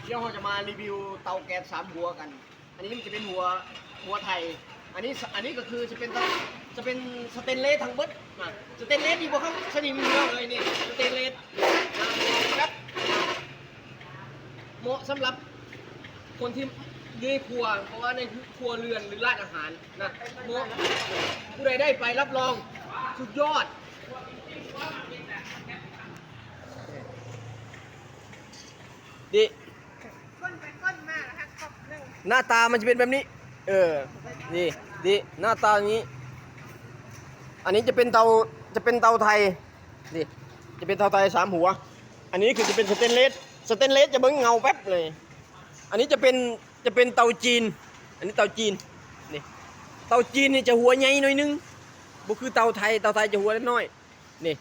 ດຽວເຮົາຈະມາຣີວິວເຕົາແກັສສາມຫົວກັນ. ອັນນີ້ມັນຈະເປັນຫົວ ຫົວໄທ. ອັນນີ້ ອັນນີ້ກໍຄືຈະເປັນ ຈະເປັນສະເຕນເລສທັງເບິດນະ. ສະເຕນເລສນີ້ບໍ່ຄັກສະໜິມເລີຍນີ້ ສະເຕນເລສນະ. ແບບເໝາະສຳລັບຄົນທີ່ຢູ່ໃນຄົວ ເພາະວ່າໃນຄົວເຮືອນ ຫຼື ຮ້ານອາຫານນະ ເໝາະ. ຜູ້ໃດໄດ້ໄປ ຮັບຮອງສຸດຍອດ. ນີ້ ຄົນໄປຄົນມາແລ້ວຫາກອບໜຶ່ງ ໜ້າຕາມັນຈະເປັນແບບນີ້. ເອີ ນີ້ ນີ້ ໜ້າຕານີ້. ອັນນີ້ຈະເປັນເຕົາ ຈະເປັນເຕົາໄທ. ນີ້ ຈະເປັນເຕົາໄທສາມຫົວ. ອັນນີ້ຄືຈະເປັນສະເຕນເລສ ສະເຕນເລສຈະເບິ່ງເງົາແປັບເລີຍ. ອັນນີ້ຈະເປັນ ຈະເປັນເຕົາຈີນ. ອັນນີ້ເຕົາຈີນ. ນີ້ ເຕົາຈີນນີ້ຈະຫົວໃຫຍ່ໜ້ອຍໜຶ່ງ ບໍ່ຄືເຕົາໄທ. ເຕົາໄທຈະຫົວນ້ອຍໆ. ນີ້